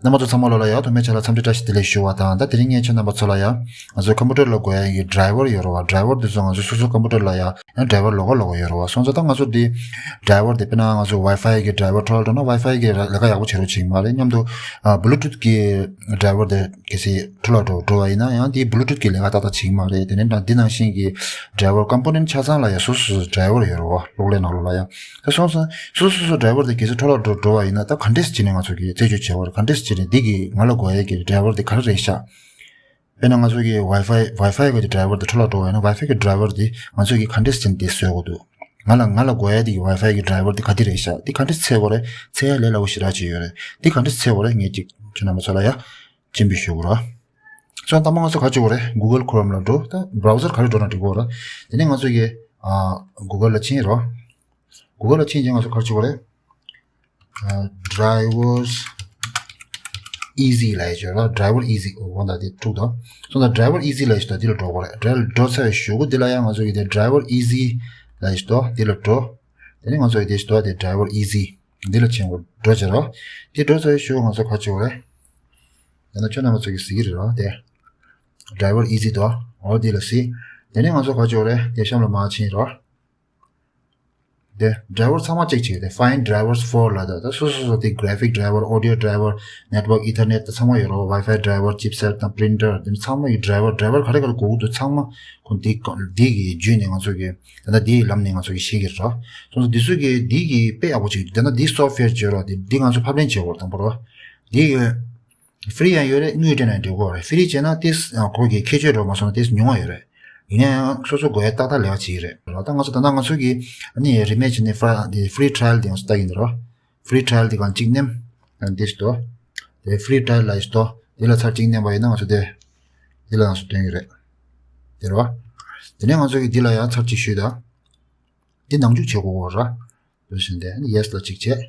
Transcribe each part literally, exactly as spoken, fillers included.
རྣམ་པ་ཚོ་ཚང་མ་ལོ་ལ་ཡ་ཐོག་མའི་ཆ་ལ་འཚམས་འདྲི་བཀྲ་ཤིས་བདེ་ལེགས་ཞུ་བ་དང་། ད་དེ་རིང་ངས་ཁྱེད་རྣམ་པ་ཚོ་ལ་ཡ་ང་ཚོའི་ཀམ་པུ་ཊར་ལ་དགོས་ཡ་གི་ཌ་རའི་ཝར་ཡོད་རེད་བ། ཌ་རའི་ཝར་དེ་ཚོ་ང་ཚོ་སོ་སོ་ཀམ་པུ་ཊར་ལ་ཡ་ཡང་ཌ་རའི་ཝར་ལོག་ག་ལོག་ག་ཡོད་རེད་བ། སོང་ཙང་ད་ང་ཚོ་འདི་ཌ་རའི་ཝར་དེ་དཔེར་ན་ང་ཚོ་ཝའི་ཕའི་གི་ཌ་རའི་ཝར་འཕྲོ་བརླག་འགྲོ་ན་ཝའི་ཕའི་གི་ལས་ཀ་ཡག་པོ་བྱེད་རོགས་བྱེད་ཀྱི་མ་རེད། མཉམ་དུ་ཨ་བུ་ལུ་ཊུཐ་གི་ཌ་རའི་ཝར་དེ་གལ་སྲིད་འཕྲོ་བརླག་འགྲོ་འགྲོ་བ་ཡིན་ན་ཡང་དེ་བུ་ལུ་ཊུཐ་གི་ལས་ཀ་ཏག་ཏག་བྱེད་ཀྱི་མ་རེད། དེ་ནས་ད་འདི་ནང་བཞིན་གྱི་ཌ་རའི་ཝར་ཀམ་པོ་ནེན་ཊ་ཆ་ཚང་ལ་ཡ་སོ་སོ་སོ་ཌ་རའི་ཝར་ཡོད་རེད་བ། གློག་ཀླད་ནང་ལོགས་ལ་ཡ། ད་སོང་ཙང་སོ་སོ་སོ་སོ་ཌ་རའི་ཝར་དེ་གལ་སྲིད་འཕྲོ་བརླག་འགྲོ་འགྲོ་བ་ཡིན་ན་ད་ག་འདྲས་བྱས་ནས་ང་ཚོ་གི་རྩད་གཅོད་བྱེད་དགོས་རེད། ག་འདྲས་བྱས་ནས་འདི་གི་ང་ལ་དགོས་ཡ་གི་ཌ་རའི་ཝར་དེ་ག་རེ་རེད་ཤག་དཔེར་ན་ང་ཚོ་གི་ཝའི་ཕའི་ཝའི་ཕའི་གི་ཌ་རའི་ཝར་དེ་འཕྲོ་བརླག་འགྲོ་བ་ཡིན་ན་ཝའི་ཕའི་གི་ཌ་རའི་ཝར་དེ་ང་ཚོ་གི་ག་འདྲས་བྱས་ནས་དེ་བཟོ་དགོས་འདུག་ང་ལ་ང་ལ་དགོས་ཡ་དེ་གི་ཝའི་ཕའི་གི་ཌ་རའི་ཝར་དེ་ག་དེ་རེད་ཤག་དེ་ག་འདྲས་འཚོལ་དགོས་རེད། འཚོལ་ཡ་ལས་སླ་པོ་ཞེ་དྲག་ཅིག་ཡོད་རེད། དེ་ག་འདྲས་འཚོལ་དགོས་རེད། ངས་ཅིག་ཁྱེད་རྣམ་པ་ཚོ་ལ་ཡ་སྤྱན་འབུལ་ཞུ་དགོས་རེད། སོང་ཙང་ད་མ་ང་ཚོ་ག་རེ་བྱེད་དགོས་རེད། གུ་གལ་ཁོ་རམ་ལ་འགྲོ། ད་བྷ་རའུ་ཟར་ག་རེ་འགྲོ་ན་འགྲིག་གི་རེད། དེ་ནས་ང་ཚོ་གི་ཨ་གུ་གལ་ལ་ཕྱིན་རོགས། གུ་གལ་ལ་ཕྱིན་རྗེས་ང་ཚོ་ག་རེ་བྱེད་དགོས་རེད། ཨ་ཌ་རའི་ཝར་སི་ཨི་ཟི་ལབ་ཡ་ཅིག་ཡོད་ར། ཌ་རའི་ཝར་སི་ཨི་ཟི། འོ་ད་དེ་འཁྲུག་དོ། སོང་ཙང་ཌ་རའི་ཝར་སི་ཨི་ཟི་ལབ་ཡ་ཅིག་དང་འདི་ལ་འགྲོ་དགོས་རེད། འདི་ལ་འགྲོ་ཚར་བའི་གཞུག་གུ་འདི་ལ་ཡང་ང་ཚོ་གི་དེ་ཌ་རའི་ཝར་སི་ཨི་ཟི་ལབ་ཡ་ཅིག་དང་འདི་ལ་འགྲོ། དེ་ནས་ང་ཚོ་གི་དེ་ཅིག་དང་དེ་ཌ་རའི་ཝར་སི་ཨི་ཟི་འདི་ལ་ཕྱིན་དགོས། འགྲོ་བྱེད་རོགས། དེ་འགྲོ་ཚར་བའི་གཞུག་གུ་ང་ཚོ་ག་རེ་བྱེད་དགོས་རེད། ཡང་ན་ཁྱོད་རྣམ་པ་ཚོ་གི་གཟིགས་ཀྱི་རེད་རོགས། དེ་ཌ་རའི་ཝར་སི་ཨི་ཟི་དང་འོ་འདི་ལ་གཟིགས། དེ་ནས་ང་ཚོ་ག་རེ་བྱེད་དགོས་རེད། དེ་གཤམ་ལ་མར་ཕྱིན་རོགས། དེ་ཌ་རའི་ཝར་སི་ཚང་མ་ཅེག་བྱེད་དེ། Find drivers for ལབ་དང་། ད་སོ་སོ་སོ་དེ་graphic driver, audio driver, network, ethernet ད་ཚང་མ་ཡོད་རོགས། Wi-Fi driver, chipset དང་printer དེ་ཚང་མ་ཡི་ཌ་རའི་ཝར་ཌ་རའི་ཝར་ག་རེ་ག་རེ་དགོས་ཀྱི་འདུག་ཚང་མ་ཁོང་དེ་དེ་གི་བརྒྱུད་ནས་ང་ཚོ་གི་ད་ལྟ་དེའི་ལམ་ནས་ང་ཚོ་གི་ཤེས་ཀྱི་རེད་རོགས། སོང་ཙང་དེ་ཚོ་གི་དེ་གི་དཔེ་ཡག་པོ་ཅིག་ད་ལྟ་དེ་སོབ་ཝེར་བརྗོད་རོགས། དེ་དེ་ང་ཚོ་ཕབ་ལེན་བྱེད་དགོས་རེད། དང་པོ་རོགས། དེ་གི་ཧྥི་རི་ཡང་ཡོད་རེད། དངུལ་སྤྲད་ན་འགྲིག་གི་རེད། ཧྥི་རི་བྱས་ན་ཏིས་ཁོ་གི་ཁྱད་ཆོས་འགྲོ་མ་སོང་ན་ཏིས་ཉུང་བ་ཡོད་རེད། ཡིན་ན་ཡང་སོ་སོ་དགོས་ཡ་ཏག་ཏག་ལས་ཀ་བྱེད་ཀྱི་རེད། ད་ང་ཚོ་ད་ལྟ་ང་ཚོ་གི་ཨ་ནི་རི་མེད་བྱས་ནས་ཧྥ་དེ་ཧྥི་རི་ཊ་རའི་ཡལ་དེ་ང་ཚོ་ལྟ་གི་ཡིན་རོགས། ཧྥི་རི་ཊ་རའི་ཡལ་དེ་གང་གཅིག་ནེམ་ཡང་ཏིས་དོ། དེ་ཧྥི་རི་ཊ་རའི་ཡལ་ལ་ཡིས་དོ། དེ་ལ་ཚར་གཅིག་ནེམ་པ་ཡིན་ན་ང་ཚོ་དེ་དེ་ལ་ང་ཚོ་སྟོན་གི་རེད། དེ་རོགས། དེ་ནས་ང་ཚོ་གི་འདི་ལ་ཡང་ཚར་གཅིག་ཞུས་ད། འདི་ནང་འཇུག་བྱེད་དགོས་ར། འདུག་ཟིན་ཏེ་ཡེས་ལ་གཅིག་བྱས།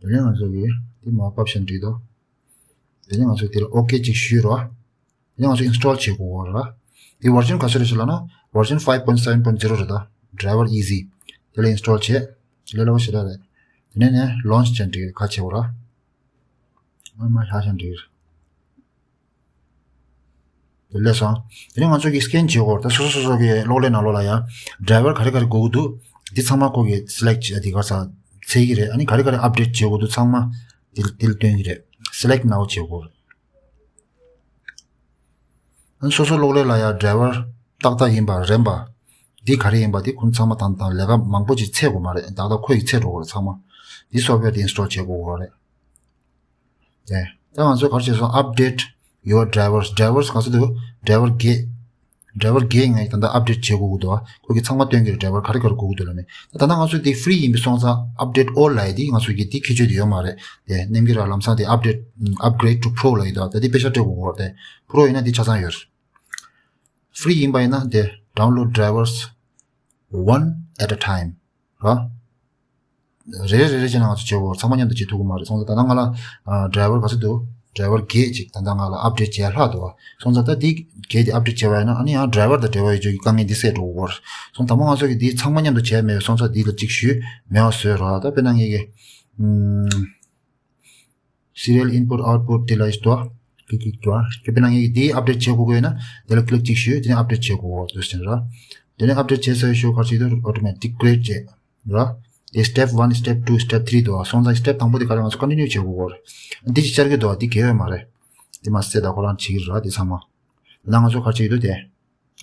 དེ་ནས་ང་ཚོ་གི་འདི་མར་ཕབ་བཞག་འགྲིག་འདུག་དེ་ནས་ང་ཚོ་འདི་ལ་ཨོ་ཀེ་གཅིག་ཞུས་ར། དེ་ནས་ང་ཚོ་ཨིན་སི་ཊོལ་བྱེད་དགོས་ར། འདི་བར་ཞན་ག་ཚོད་རེད་ཟེར་ལབ་ན་བར་ཞན་ཕའིབ་པོའིན་ཊུ་སེ་ཝེན་པོའིན་ཊུ་ཛི་རོ་རེད་ད། ཌ་རའི་ཝར་སི་ཨི་ཟི། དེ་ལ་ཨིན་སི་ཊོལ་བྱས། དེ་ལས་སླ་པོ་ཞེ་དྲག་རེད། དེ་ནས་ནས་ལོན་ཆི་བྱས་འགྲིག་ག་བྱེད་དགོས་ར། ཨ་མ་ལྷག་བྱས་འགྲིག་དེ་ལས་སོང་། དེ་ནས་ང་ཚོ་གི་སི་ཀེན་བྱེད་དགོས་རེད། ད་སོ་སོ་སོ་སོ་གི་གློག་ཀླད་ནང་ལོགས་ལ་ཡང་ཌ་རའི་ཝར་ག་རེ་ག་རེ་དགོས་ཀྱི་འདུག་འདི་ཚང་མ་ཁོ་གི་སི་ལེག་ཊི་བྱས་དེ་ག་ས་འཚོལ་གི་རེད། ཨ་ནི་ག་རེ་ག་རེ་ཨབ་ཌེཊ་བྱེད་དགོས་འདུག་ཚང་མ་དེ་དེ་ལ་སྟོན་གི་རེད། སི་ལེག་ཊི་ནའོ་བྱེད་དགོས་རེད། ཨ་ནི་སོ་སོ་གློག་ཀླད་ལ་ཡང་ཌ་རའི་ཝར་ཏག་ཏག་ཡིན་པ་རན་པ། འདི་ག་རེ་ཡིན་པ་འདི་ཁོང་ཚང་མ་དང་དང་ལས་ཀ་མང་པོ་ཅིག་འཚོལ་དགོས་མ་རེད། ཏག་ཏག་ཁོ་ཡི་འཚོལ་འགྲོ་དགོས་རེད་ཚང་མ། འདི་སོབ་ཝེར་དེ་ཨིན་སི་ཊོལ་བྱེད་དགོས་རེད། དེ་ད་ང་ཚོས་ག་རེ་བྱས་སོང་། Update your drivers. Drivers ག་ཚོད་འདུག་ཌ་རའི་ཝར་བརྒྱད། ཌ་རའི་ཝར་བརྒྱད་ངས་ད་ལྟ་ཨབ་ཌེཊ་བྱེད་དགོས་ཀྱི་འདུག་ཁོ་གི་ཚང་མ་སྟོན་གྱི་རེད། ཌ་རའི་ཝར་ག་རེ་ག་རེ་དགོས་ཀྱི་འདུག་ལབ་ནས། ད་ད་ལྟ་ང་ཚོས་དེ་ཧྥི་རི་ཡིན་པའི་སོང་ཙང་Update All ལབ་ཡ་དེ་ང་ཚོ་གི་དེ་ཁྱད་ཆོས་དེ་ཡོད་མ་རེད། དེ་ནེམ་གྱི་ར་ལམ་སང་དེ་Update Upgrade to Pro ལབ་ཡ་འདུག་ད་དེ་པེ་ཤ་སྤྲད་དགོས་ཀྱི་རེད། དེ་པོ་རོ་ཡིན་ན་དེ་ཆ་ཚང་ཡོད་རེད། ཧྥི་རི་ཡིན་པ་ཡིན་ན་དེ་Download drivers one at a time ར། རེ་རེ་རེ་རེ་བྱས་ན་ང་ཚོ་བྱེད་དགོས། ཚང་མ་མཉམ་དུ་བྱེད་ཐུབ་ཀྱི་མ་རེད། སོང་ཙང་ད་ལྟ་ང་ལ་ཨ་ཌ་རའི་ཝར་ག་ཚོད་འདུག་ཌ་རའི་ཝར་བརྒྱད་ཅིག་ད་ལྟ་ང་ལ་ཨབ་ཌེཊ་བྱས་ལྷག་འདུག་སོང་ཙང་ད་འདི་བརྒྱད་དེ་ཨབ་ཌེཊ་བྱས་པ་ཡིན་ན་ཨ་ནི་ཡང་ཌ་རའི་ཝར་དང་འབྲེལ་བ་ཡོད་ཆོག་གི་དཀའ་ངལ་འདི་སེལ་འགྲོ་གི་རེད། སོང་ཙང་ད་མ་ང་ཚོ་གི་འདི་ཚང་མ་མཉམ་དུ་བྱས་མེད་པས་སོང་ཙང་འདི་ལ་གཅིག་ཞུས་མེད་པ་བཟོས་རོགས། ད་དཔེར་ན་ངེད་ཀྱི་ཨམ། Serial input output དེ་ལ་ཡིས་དོ། ཀི་ཀི་དོ། དེ་དཔེར་ན་ངེད་ཀྱིས་དེ་ཨབ་ཌེཊ་བྱེད་དགོས་ཀྱི་ཡོད་ན་དེ་ལ་ཀི་ལིག་གཅིག་ཞུས། དེ་ནས་ཨབ་ཌེཊ་བྱེད་དགོས་འདུག་ཟེར་ར། དེ་ནས་ཨབ་ཌེཊ་བྱས་ཚར་བའི་གཞུག་གུ་ག་རེ་བྱེད་འདུག་ཨོ་ཊོ་མེ་ཊིག་ཀི་རེ་ཊི་བྱས་ར། དེ་སི་ཊེབ་ཝན། སི་ཊེབ་ཊུ། སི་ཊེབ་ཐི་རི་འདུག་སོང་ཙང་སི་ཊེབ་དང་པོ་དེ་ག་རེ་ང་ཚོ་ཀོན་ཊི་ནིའུ་བྱེད་དགོས་ཀྱི་ཡོད་རེད། འདི་ཅིག་བཅར་གྱི་འདུག་འདི་གལ་ཡོད་མ་རེད། དེ་མ་ཟད་ད་ཁོ་རང་བྱེད་ཀྱི་རེད་ར་དེ་ཚང་མ། ད་ང་ཚོ་ག་རེ་བྱེད་ཀྱི་འདུག་དེ།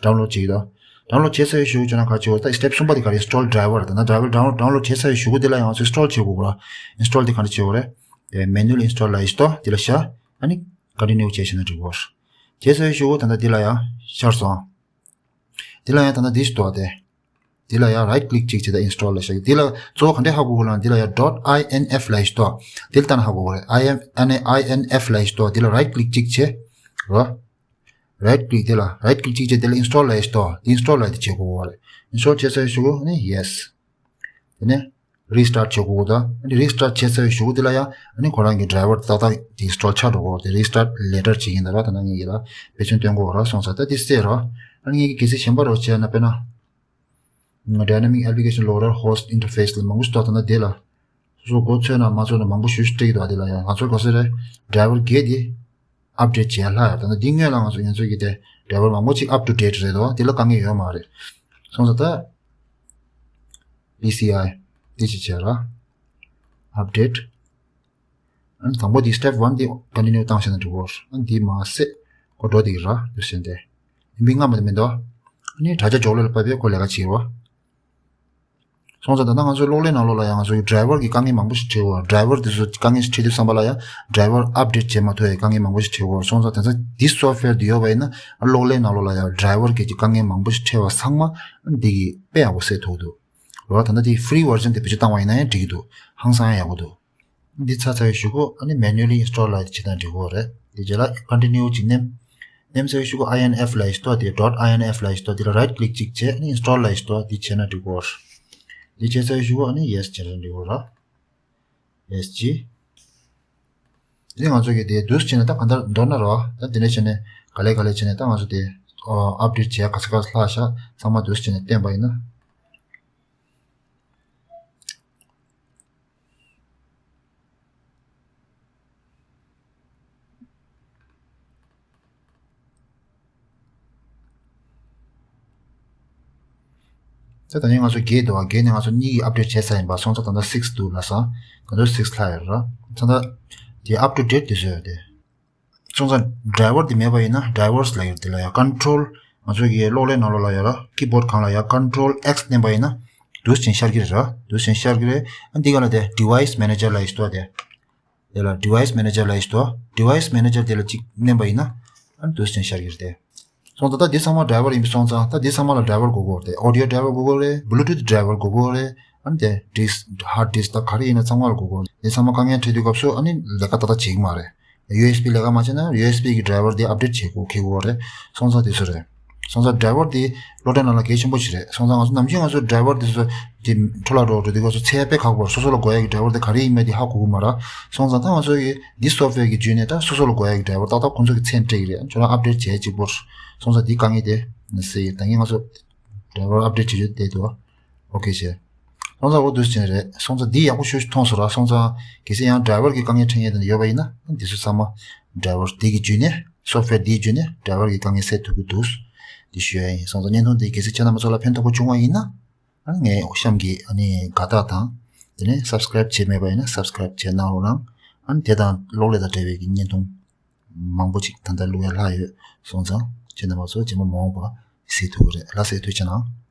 ཌའུན་ལོཌ་བྱེད་ཀྱི་འདུག་ཌའུན་ལོཌ་བྱས་ཚར་བའི་གཞུག་ཁྱོད་རང་ག་རེ་བྱེད་དགོས། ད་སི་ཊེབ་གསུམ་པ་དེ་ག་རེ། ཨིན་སི་ཊོལ་ཌ་རའི་ཝར། ད་ནང་ཌ་རའི་ཝར་ཌའུན་ཌའུན་ལོཌ་བྱས་ཚར་བའི་གཞུག་དེ་ལ་ཡང་ང་ཚོས་ཨིན་སི་ཊོལ་བྱེད་དགོས་ར། ཨིན་སི་ཊོལ་དེ་ག་རེ་བྱེད་དགོས་རེད། དེ་མེ་ནུ་ཨལ་ཨིན་སི་ཊོལ་ལ་ཡིས་ཏོ་དེ་ལ་བཞག་ཨ་ནི་ཀོན་ཊི་ནིའུ་བྱས་ཕྱིན་ན་འགྲིག་གོ། བྱས་ཚར་བའི་གཞུག་ད་ལྟ་དེ་ལ་ཡང་ཤར་སོང་། དེ་ལ་ཡང་ད་ལྟ་དེ་ཞིག་འདུག་དེ། དེ་ལ་ཡང་རའིཊ་ཀི་ལིག་གཅིག་བྱས་ད་ཨིན་སི་ཊོལ་ལ་བཞག་དེ་ལ་གཙོ་བོ་ག་འདྲས་ཧ་གོ་དགོས་ལབ་ན་དེ་ལ་ཡང་ཌོཊ་ཨའི་ཨེན་ཨེཕ་ལ་ཡིས་ཏོ། དེ་ལ་ལྟ་ན་ཧ་གོ་གི་རེད། ཨའི་ཨེན་ཨ་ནི་ཨའི་ཨེན་ཨེཕ་ལ་ཡིས་ཏོ་དེ་ལ་རའིཊ་ཀི་ལིག་གཅིག་བྱས། རོ། རའིཊ་ཀི་ལིག་དེ་ལ་རའིཊ་ཀི་ལིག་གཅིག་བྱས་དེ་ལ་ཨིན་སི་ཊོལ་ལ་ཡིས་ཏོ། དེ་ཨིན་སི་ཊོལ་ལ་དེ་བྱེད་དགོས་རེད། ཨིན་སི་ཊོལ་བྱས་ཚར་བའི་གཞུག་ནི་ཡེས། དེ་ནས་རི་སི་ཊཱཊ་བྱེད་དགོས་ད། ཨ་ནི་རི་སི་ཊཱཊ་བྱས་ཚར་བའི་གཞུག་དེ་ལ་ཡང་ཨ་ནི་ཁོ་རང་གི་ཌ་རའི་ཝར་ཏག་ཏག་དེ་ཨིན་སི་ཊོལ་ཆགས་འགྲོ་གོ། དེ་རི་སི་ཊཱཊ་ལེ་ཊར་བྱེད་ཀྱིན་ད་ར། ད་ནང་ངེད་ཀྱིས་ད་དཔེ་མཚོན་སྟོན་གོ་ར། སོང་ཙང་ད་དེ་སེ་ར། ཨ་ནི་ངེད་ཀྱིས་གལ་སྲིད་གཞན་པ་རོ་བྱས་ན་དཔེར་ན། Dynamic Application Loader Host Interface ལ་མང་པོ་ཞིག་འདུག་ད་ལྟ་དེ་ལ་ སོ་སོ་མགོ་ཚོས་ན་མ་ཚོས་ན་མང་པོ་ཞེ་པོ་ཅིག་སྤྲད་ཀྱི་འདུག་བ། དེ་ལ་ཡང་ང་ཚོ་ག་ཚོད་རེད། ཌ་རའི་ཝར་བརྒྱད་དེ་ཨབ་ཌེཊ་བྱས་ལྷག་ཡོད། ད་ནི་འདི་སྔོན་ལ་ང་ཚོ་ང་ཚོ་གི་དེ་ཌ་རའི་ཝར་མང་པོ་ཅིག་up to date རེད་འདུག་བ། དེ་ལ་དཀའ་ངལ་ཡོད་མ་རེད། སོང་ཙང་ད་པི་སི་ཨའི་དེ་ཅིག་བྱས་ར། ཨབ་ཌེཊ། ཨ་ནི་དང་པོ་དེ་སི་ཊེབ་ཝན་དེ་ཀོན་ཊི་ནིའུ་བཏང་བྱས་ན་འགྲིག་གོ། ཨ་ནི་དེ་མ་ཟད་ཁོ་འགྲོ་དེ་ར་དུ་ཟེར་ཏེ། ཡིན་པའི་སྔ་མ་དེ་མི་འདུག་ཨ་ནི་དྲ་རྒྱ་འཇོག་ལས་ལ་བབས་པའི་ཁོ་ལས་ཀ་བྱེད་རོ། སོང་ཙང་ད་ལྟ་ང་ཚོའི་གློག་ཀླད་ནང་ལོགས་ལ་ཡང་ང་ཚོའི་ཌ་རའི་ཝར་གྱི་དཀའ་ངལ་མང་པོ་ཞིག་འཕྲད་ཡོད། ཌ་རའི་ཝར་དེ་ཚོ་དཀའ་ངལ་ཞིག་འཕྲད་དུས་ཙམ་པ་ལ་ཡང་ཌ་རའི་ཝར་ཨབ་ཌེཊ་བྱེད་མ་ཐུབ་པའི་དཀའ་ངལ་མང་པོ་ཞིག་འཕྲད་ཡོད། སོང་ཙང་དེ་ཚོ་དེ་སོཕ་ཝེར་དེ་ཡོད་པ་ཡིན་ན་གློག་ཀླད་ནང་ལོགས་ལ་ཡང་ཌ་རའི་ཝར་གྱི་དཀའ་ངལ་མང་པོ་ཞིག་འཕྲད་པ་ཚང་མ་འདི་གི་དཔེ་ཡག་པོ་སེལ་ཐུབ་འདུག་རོ། ད་ལྟ་དེ་ཕི་རི་ཝར་ཤན་དེ་བེད་སྤྱོད་བཏང་བ་ཡིན་ན་ཡང་འགྲིག་གི་འདུག་ཧང་སང་ཡག་པོ་འདུག་འདི་ཚར་ཚར་བའི་གཞུག་གུ་ཨ་ནི་མེ་ནུ་ལི་ཨིན་སི་ཊོལ་ལ་བྱེད་སྟངས་འགྲིག་གོ་རེད། དེ་རྗེས་ལ་ཀོན་ཊི་ནིའུ་ཅིག་ནེམ། ནེམ་ཚར་བའི་གཞུག་གུ་ཨའི་ཨེན་ཨེཕ་ལ་ཡི་སྟོ་དེ་ཌོཊ་ཨའི་ཨེན་ཨེཕ་ལ་ཡི་སྟོ་དེ་ལ་རའིཊ་ཀི་ལིག་ཅིག་བྱས་ཨ་ནི་ཨིན་སི་ཊོལ་ལ་ཡི་སྟོ་དེ་བྱས་ན་འགྲིག་གོ། དེ་བྱས་ཚར་བའི་གཞུག་གུ་ཨ་ནི་ཡེ་སི་བྱས་ན་འགྲིག་གོ་ར། ཡེ་སི་ཅི། དེ་ང་ཚོ་གི་དེ་དུས་བྱས་ནས་ད་ག་འདྲ་མདོར་ན་ར་ད་དེ་ནས་བྱས་ནས་ག་ལེ་ག་ལེ་བྱས་ནས་ད་ང་ཚོ་དེ་ཨབ་ཌེཊ་བྱས་ག་ཚ་ག་ལྷག་ཤག་ཚང་མ་དུས་བྱས་ནས་བསྟན་པ་ཡིན་ན། ད་ད་ནི་ང་ཚོ་བརྒྱད་འདུག་བ། བརྒྱད་ནས་ང་ཚོ་གཉིས་ཀྱིས་ཨབ་ཌེཊ་བྱས་ཚར་ཡིན་པ། སོང་ཙང་ད་ལྟ་སིག་འདུག་ལབ་སོང་། ད་དུང་སིག་ལྷག་ཡོད་ར། ད་ལྟ་དེ་ཨབ་ཊུ་ཌེཊ་དེ་བཟོས་ཡོད་དེ། སོང་ཙང་ཌ་རའི་ཝར་དེ་མེད་པ་ཡིན་ན་ཌ་རའི་ཝར་སི་ལབ་ཡོད་དེ་ལ་ཡ་ཀོན་ཊོལ་ང་ཚོ་གི་གློག་ཀླད་ནང་ལོགས་ལ་ཡོད་ར། ཀི་བྷོཌ་སྒང་ལ་ཡ་ཀོན་ཊོལ་ཨེག་སི་མནན་པ་ཡིན་ན་དུས་ཆེན་ཤར་གྱི་རེད་ར། དུས་ཆེན་ཤར་གྱི་རེད། ཨ་འདི་ག་ལ་དེ་ཌི་ཝའི་སི་མེ་ནེ་ཇར་ལབ་ཡོད་དེ། དེ་ལ་ཌི་ཝའི་སི་མེ་ནེ་ཇར་ལབ་ཡོད་དེ། ཌི་ཝའི་སི་མེ་ནེ་ཇར་དེ་ལ་གཅིག་མནན་པ་ཡིན་ན་ཨ་དུས་ཆེན་ཤར་གྱི་རེད་དེ། སོང་ཙང་ད་འདི་ཚང་མ་ཌ་རའི་ཝར་ཡིན་པ་སོང་ཙང་ད་འདི་ཚང་མ་ལ་ཌ་རའི་ཝར་དགོས་ཀྱི་རེད་དེ། ཨོ་ཌི་ཡོ་ཌ་རའི་ཝར་དགོས་ཀྱི་རེད། བྷུ་ལུ་ཊུཐ་ཌ་རའི་ཝར་དགོས་ཀྱི་རེད། ཨ་ནི་དེ་ཌིསི་ཧརཌ་ཌིསི་ད་ག་རེ་ཡིན་ན་ཚང་མ་ལ་དགོས་ཀྱི་རེད། འདི་ཚང་མ་དཀའ་ངལ་འཕྲད་དུས་སྐབས་སུ་ཨ་ནི་ལས་ཀ་ཏག་ཏག་བྱེད་ཀྱི་མ་རེད། ཡུ་ཨེས་བི་ལས་ཀ་མ་བྱས་ན་ཡུ་ཨེས་བི་གི་ཌ་རའི་ཝར་དེ་ཨབ་ཌེཊ་བྱེད་དགོས་འཁེལ་དགོས་རེད། སོང་ཙང་དེ་ཚོ་རེད། སོང་ཙང་ཌ་རའི་ཝར་དེ་གློག་ཀླད་ནང་ལ་གལ་ཆེན་པོ་ཞིག་རེད། སོང་ཙང་ང་ཚོ་ནམ་རྒྱུན་ང་ཚོ་ཌ་རའི་ཝར་དེ་ཚོ་དེ་འཕྲོ་བརླག་འགྲོ་འགྲོ་དུས་སྐབས་སུ་འཚོལ་ཡ་དཔེ་ཁག་པོ་རེད། སོ་སོ་ལ་དགོས་ཡ་གི་ཌ་རའི་ཝར་དེ་ག་རེ་ཡིན་མིན་དེ་ཧ་གོ་གི་མ་རེད། སོང་ཙང་ད་ང་ཚོ་གི་འདི་སོཕ་ཝེར་གི་བརྒྱུད་ནས་ད་སོ་སོ་ལ་དགོས་ཡ་གི་ཌ་རའི་ཝར་ཏག་ཏག་ཁོང་ཚོ་གི་མཚན་སྤྲད་ཀྱི་རེད། ཁྱོད་རང་ཨབ་ཌེཊ་བྱས་གཅིག་པོར། སོང་ཙང་འདི་དཀའ་ངལ་དེ་སེལ་ཡིན། ད་ངས་ང་ཚོ་ཌ་རའི་ཝར་ཨབ་ཌེཊ་བྱེད་རྒྱུ་དེ་འདུག་ཨོ་ཁེ་བྱས། སོང་ཙང་འོ་འདུག་ཅན་རེད། སོང་ཙང་འདི་ཡག་པོ་ཤོས་ཤིག་མཐོང་སོང་ར། སོང་ཙང་གལ་སྲིད་ཡང་ཌ་རའི་ཝར་གི་དཀའ་ངལ་འཕྲད་མཁན་དེ་འདྲ་ཡོད་པ་ཡིན་ན་འདི་ཚོ་ཚང་མ་ཌ་རའི་ཝར་འདི་གི་བརྒྱུད་ནས་སོཕ་ཝེར་འདིའི་བརྒྱུད་ནས་ཌ་རའི་ཝར་གི་དཀའ་ངལ་སེལ་ཐུབ་ཀྱི་འདུག་འདི་ཞུ་ཡ་ཡིན། སོང་ཙང་བརྙན་ཐུང་འདི་གལ་སྲིད་ཁྱེད་རྣམ་པ་ཚོ་ལ་ཕན་ཐོགས་པོ་བྱུང་བ་ཡིན་ན། ཨ་ནི་ངའི་གཤམ་གྱི་ཨ་ནི་དགའ་རྟགས་དང་། དེ་ནས་སབ་སི་ཀ་རའིབ་བྱས་མེད་པ་ཡིན་ན་སབ་སི་ཀ་རའིབ་བྱས་གནང་རོགས་གནང་། ཨ་ནི་དེ་དང་གློག་ཀླད་དང་འབྲེལ་བའི་གི་བརྙན་ཐུང་མང་པོ་ཅིག་ད་ལྟ་བླུག་ཡ་ལྷག་ཡོད། སོང་ཙང་ཁྱེད་རྣམ་པ་ཚོ་རྗེས་མ་མ་འོངས་པ་གཟིགས་ཐུབ་ཀྱི་རེད། ལགས་སེ། ཐུགས་རྗེ་གནང་།